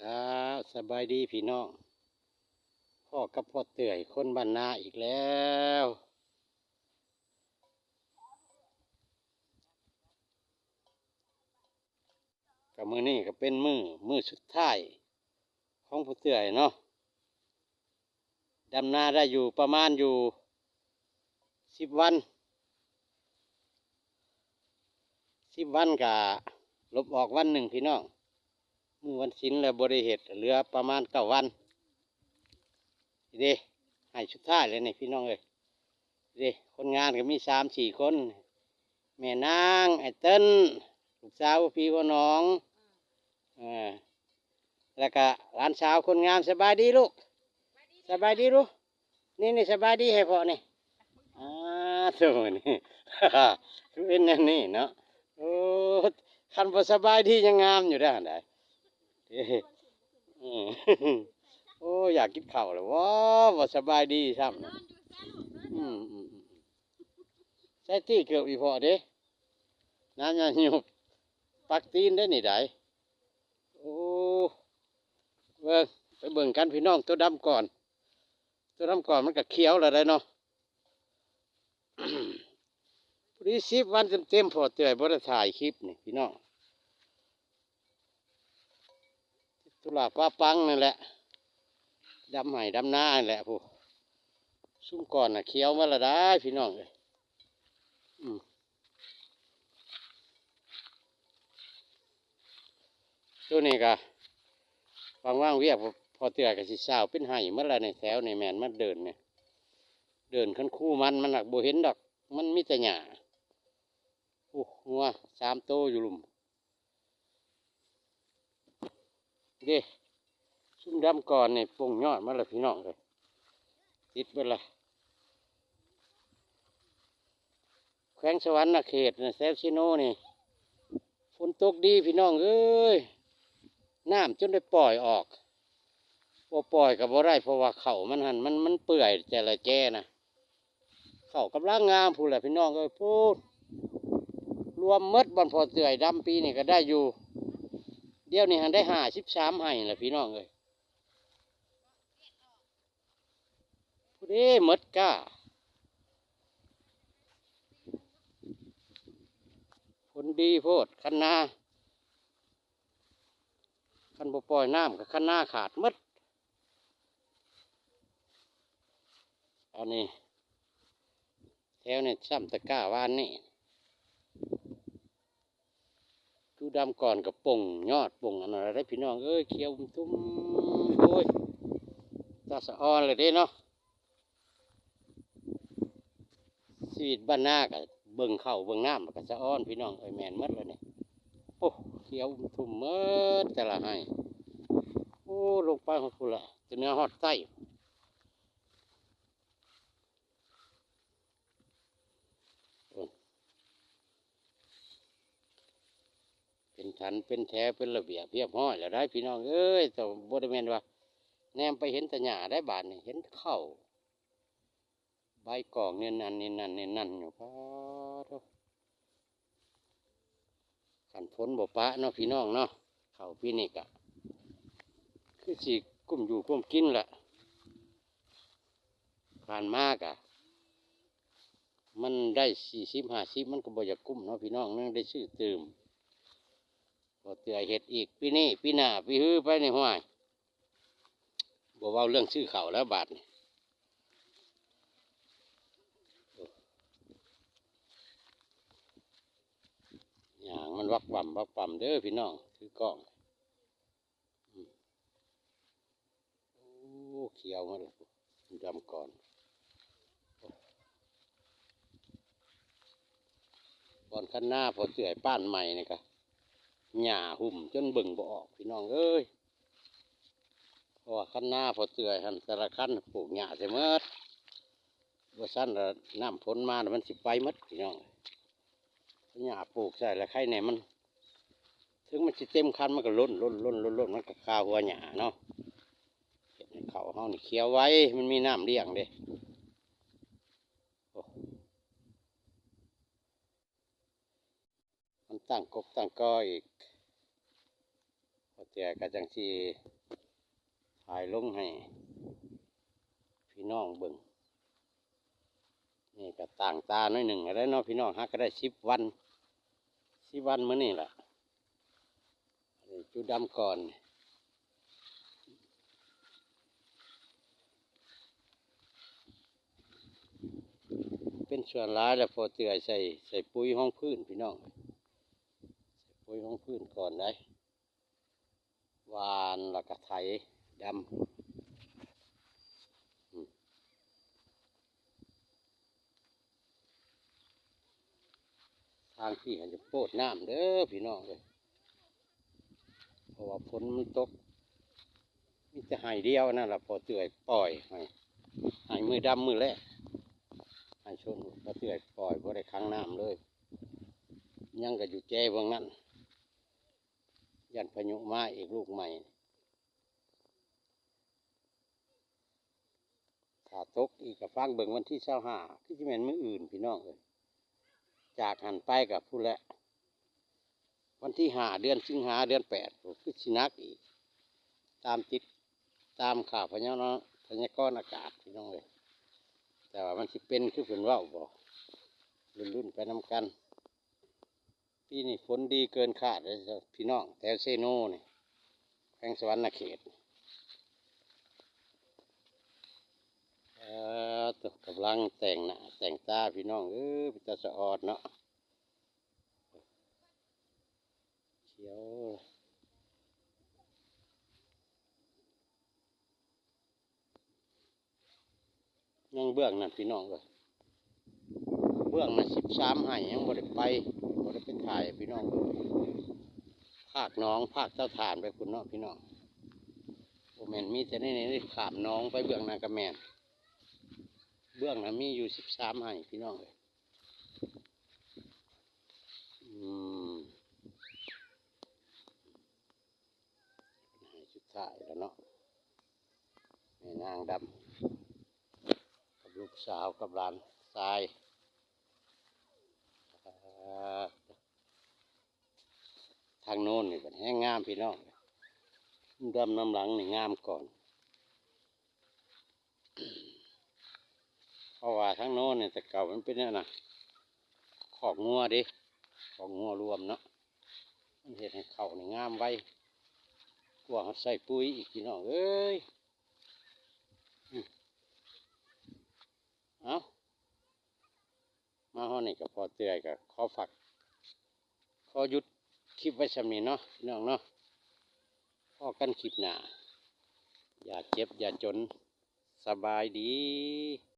ອ້າວ ສະບາຍດີພີ່ນ້ອງ ພໍ້ກັບພໍ່ເຕີຍຄົນບ້ານນາອີກແລ້ວ. ກໍມື້ນີ້ກໍເປັນມື້ ມື້ສຸດທ້າຍຂອງພໍ່ເຕີຍເນາະ. ດຳນາໄດ້ຢູ່ປະມານຢູ່ສິບວັນ ສິບວັນກະລົບອອກວັນໜຶ່ງພີ່ນ້ອງ. ມື້ວັນສິນແລ້ວບໍ່ໄດ້ເຮັດ ເຫຼືອປະມານເກົ້າວັນ. ເດ້ ໃຫ້ສຸດທ້າຍແລ້ວນີ້ພີ່ນ້ອງເອີຍ. ເດ້ ຄົນງານກໍມີສາມສີ່ຄົນ ແມ່ນາງ ອ້າຍເຕີນ ລູກສາວພໍ່ພີ່ພໍ່ນ້ອງ ເອີ ແລ້ວກະຫຼານສາວຄົນງາມ. ສະບາຍດີລູກ ສະບາຍດີລູກ. ນີ້ ນີ້ ສະບາຍດີໃຫ້ພໍ່ນີ້. ອ້າ ໂທ້ ນີ້ ຄືເປັນແນວນີ້ເນາະ. ໂອ້ ຄັນບໍ່ສະບາຍດີຍັງງາມຢູ່ເດ້ຫັ້ນໃດ. ໂອ້ ຢາກກິນເຂົ້າແລ້ວ ບໍ່ ບໍ່ສະບາຍດີຊ້ຳ. ອືມ ອືມ ອືມ ໃສ່ຕີເກີບອີ່ພໍ່ເດ້ ນ້ຳຍາຫຍຸບ ປັກຕີນໄດ້ນີ້ໃດ. ໂອ້ ເບິ່ງ ໄປເບິ່ງກັນພີ່ນ້ອງ ໂຕດຳກ່ອນ ໂຕດຳກ່ອນມັນກໍຂຽວແລ້ວໄດ໋ເນາະ. ພໍດີສິບວັນເຕັມໆ ພໍ່ເຕີຍບໍ່ໄດ້ຖ່າຍຄລິບນີ້ພີ່ນ້ອງ. ທຸລາປາປັງນັ້ນແຫຼະ ດຳໄຮ່ດຳນານັ້ນແຫຼະ. ຜູ້ ຊຸມກ່ອນນະຂຽວໝົດລະໄດ໋ພີ່ນ້ອງເອີຍ. ອືມ ໂຕນີ້ກະຫວ່າງໆວຽກ ພໍ່ເຕີຍກະຊິຊາວເປັນໄຮ່ໝົດລະນີ້. ແຖວນີ້ແມ່ນມັນເດີ່ນນີ້ ເດີ່ນຄັນຄູມັນ ມັນຫາກບໍ່ເຫັນດອກ ມັນມີແຕ່ຫຍ້າ. ໂອ້ ງົວສາມໂຕຢູ່ລຸ່ມ. ເດ້ ຊຸມດຳກ່ອນນີ້ປົງຍອດມາແລ້ວພີ່ນ້ອງເອີຍ ຕິດເບິດລະ. ແຂວງສະຫວັນນະເຂດນະ ແຖວເຊໂນນີ້ ຝົນຕົກດີພີ່ນ້ອງເອີຍ ນ້ຳຈົນໄດ້ປ່ອຍອອກ. ບໍ່ປ່ອຍກໍບໍ່ໄດ້ ເພາະວ່າເຂົ້າມັນຫັ້ນ ມັນ ມັນເປື່ອຍແຕ່ລະແຈນະ. ເຂົ້າກຳລັງງາມພຸ້ນແຫຼະພີ່ນ້ອງເອີຍ. ພຸ້ນ ລວມໝົດບ່ອນພໍ່ເຕີຍດຳປີນີ້ກໍໄດ້ຢູ່ ດຽວນີ້ຫັ້ນໄດ້ຫ້າສິບສາມໄຮ່ລະພີ່ນ້ອງເອີຍ. ພຸ້ນເດ້ໝົດກ້າ ຝົນດີໂພດ ຄັນນາ ຄັນບໍ່ປ່ອຍນ້ຳກໍຄັນນາຂາດໝົດ. ອັນນີ້ ແຖວນີ້ຊ້ຳຕະກ້າວານນີ້ ຈຸດຳກ່ອນກໍປົ່ງຍອດປົ່ງອັນນັ້ນແລ້ວເດ້ພີ່ນ້ອງເອີຍ ຂຽວທຸ່ມ. ໂອ້ຍ ຕາສະອອນເລີຍເດ້ເນາະ. ຊີວິດບ້ານນາກະເບິ່ງເຂົ້າເບິ່ງນ້ຳກະສະອອນພີ່ນ້ອງເອີຍ. ແມ່ນໝົດລະນີ້ ໂອ້ ຂຽວທຸ່ມໝົດແຕ່ລະໄຮ່. ໂອ້ ລົງໄປຮອດພຸ້ນລະ ຈະເໜືອຮອດໃຕ້. ເປັນຖັນເປັນແຖວເປັນລະບຽບຮຽບຮ້ອຍແລ້ວໄດ໋ພີ່ນ້ອງເອີຍ. ແຕ່ບໍ່ໄດ້ແມ່ນວ່າແນມໄປເຫັນແຕ່ຫຍ້າໄດ໋ ບາດນີ້ເຫັນເຂົ້າໃບກອງແໜ້ນໆ ແໜ້ນໆ ແໜ້ນໆ ຢູ່. ປາໂທ້ ຄັນຝົນບໍ່ປະເນາະພີ່ນ້ອງເນາະ ເຂົ້າປີນີ້ກະຄືຊິກຸ້ມຢູ່ກຸ້ມກິນລະ. ຜ່ານມາກະມັນໄດ້ສີ່ສິບຫ້າສິບ ມັນກໍບໍ່ຢາກກຸ້ມເນາະພີ່ນ້ອງ ຍັງໄດ້ຊື້ຕື່ມ. ບໍ່ເທື່ອເຮັດອີກ ປີນີ້ ປີໜ້າ ປີຮືໄປນີ້ ຫ້ວຍ ບໍ່ເວົ້າເລື່ອງຊື້ເຂົ້າແລ້ວບາດນີ້. ຫຍ້າມັນວັບວັ່ມວັບວັ່ມເດີພີ່ນ້ອງ ຖືກ້ອງ. ໂອ້ ຂຽວໝົດລະ ດຳກ່ອນ. ບ່ອນຄັນນາພໍ່ເຈືອຍປ້ານໃໝ່ນີ້ກະຫຍ້າຫຸ້ມຈົນເບິ່ງບໍ່ອອກພີ່ນ້ອງເອີຍ. ເພາະວ່າຄັນນາພໍ່ເຈືອຍຫັ້ນ ແຕ່ລະຄັນປູກຫຍ້າໃສ່ໝົດ ບໍ່ຊັ້ນລະນ້ຳຝົນມາລະມັນຊິໄປໝົດພີ່ນ້ອງ. ຫຍ້າປູກໃສ່ລະໄຄແນ່ ມັນ ເຖິງມັນຊິເຕັມຄັນ ມັນກໍຫຼົ່ນໆໆໆ ມັນກໍຄາຫົວຫຍ້າເນາະ. ເຮັດໃຫ້ເຂົ້າເຮົານີ້ຂຽວໄວ ມັນມີນ້ຳລ້ຽງເດ້. ໂອ້ ມັນຕັ້ງກົກຕັ້ງກອອີກ ພໍ່ ເທື່ອກໍຈັ່ງຊິຖ່າຍລົງໃຫ້ພີ່ນ້ອງເບິ່ງ. ນີ້ກໍຕ່າງຕາໜ້ອຍໜຶ່ງແລ້ວເນາະພີ່ນ້ອງ, ຫາກກໍໄດ້ສິບວັນ ສິບວັນມື້ນີ້ລະ. ຈຸດດຳກ່ອນ ເປັນສ່ວນຫຼາຍແລ້ວ ພໍເຈື່ອຍໃສ່ ໃສ່ປຸ໋ຍຮອງພື້ນພີ່ນ້ອງ, ໃສ່ປຸ໋ຍຮອງພື້ນກ່ອນໄດ໋. ຫວ່ານແລ້ວກໍໄຖດຳ. ອືມ ທາງພີ້ຫັ້ນຈະໂປດນ້ຳເດີພີ່ນ້ອງເອີຍ, ເພາະວ່າຝົນມັນຕົກ ມີແຕ່ໄຮ່ດຽວນັ້ນລະ ພໍເຈື່ອຍປ່ອຍໃຫ້ ໄຮ່ມື້ດຳມື້ແລກ ໄຮ່ຊົນພໍເຈື່ອຍປ່ອຍ ບໍ່ໄດ້ຂັງນ້ຳເລີຍ. ຍັງກໍຢູ່ແຈເບື້ອງນັ້ນ ຢ້ານພາຍຸມາອີກລູກໃໝ່. ຖ້າຕົກອີກກໍຟັງເບິ່ງວັນທີຊາວຫ້າ ຄືຊິແມ່ນມື້ອື່ນພີ່ນ້ອງເອີຍ. ຈາກຫັ້ນໄປກໍພຸ້ນແຫຼະ ວັນທີຫ້າເດືອນສິງຫາ ເດືອນແປດ ຄືຊິໜັກອີກ ຕາມຕິດຕາມຂ່າວພະຍາ ພະຍາກອນອາກາດພີ່ນ້ອງເອີຍ. ແຕ່ວ່າມັນຊິເປັນຄືເພິ່ນເວົ້າບໍ່ ລຸ້ນໆໄປນຳກັນ. ປີນີ້ຝົນດີເກີນຄາດເດ້ພີ່ນ້ອງ ແຖວເຊໂນນີ້ ແຂວງສະຫວັນນະເຂດ. ເອີ ໂຕ ກຳລັງແຕ່ງໜ້າແຕ່ງຕາພີ່ນ້ອງເອີຍ, ເປັນຕາສະອອດເນາະ. ຂຽວ ຍັງເບື້ອງນັ້ນພີ່ນ້ອງເອີຍ, ເບື້ອງນັ້ນສິບສາມໄຮ່ ຍັງບໍ່ໄດ້ໄປ ບໍ່ໄດ້ໄປຖ່າຍພີ່ນ້ອງເອີຍ. ພາກໜອງ ພາກເຕົາຖ່ານໄປພຸ້ນເນາະພີ່ນ້ອງ. ບໍ່ແມ່ນມີແຕ່ໃນນີ້ ຂ້າມໜອງໄປເບື້ອງນັ້ນກໍແມ່ນ. ເບື້ອງນັ້ນມີຢູ່ສິບສາມໄຮ່ພີ່ນ້ອງເອີຍ. ອືມ ໃຫ້ສຸດທ້າຍແລ້ວເນາະ ແມ່ນາງດຳກັບລູກສາວກັບຫຼານຊາຍ. ອ່າ ທາງໂນ້ນນີ້ບັດແຮງງາມພີ່ນ້ອງ, ດຳນຳຫຼັງນີ້ງາມກ່ອນ. ເພາະວ່າທາງໂນ້ນນີ້ແຕ່ເກົ່າມັນເປັນແນວນະ ຄອກງົວເດ້ ຄອກງົວລວມເນາະ, ມັນເຮັດໃຫ້ເຂົ້ານີ້ງາມໄວກວ່າເຮົາໃສ່ປຸ໋ຍອີກພີ່ນ້ອງເອີຍ. ອືມ ເອົ້າ ມາຮອດນີ້ກໍພໍເຕືອຍ ກໍຂໍຝາກ ຂໍຢຸດຄລິບໄວ້ສ່ຳນີ້ເນາະພີ່ນ້ອງເນາະ. ພໍ້ກັນຄລິບໜ້າ. ຢ່າເຈັບຢ່າຈົນ. ສະບາຍດີ.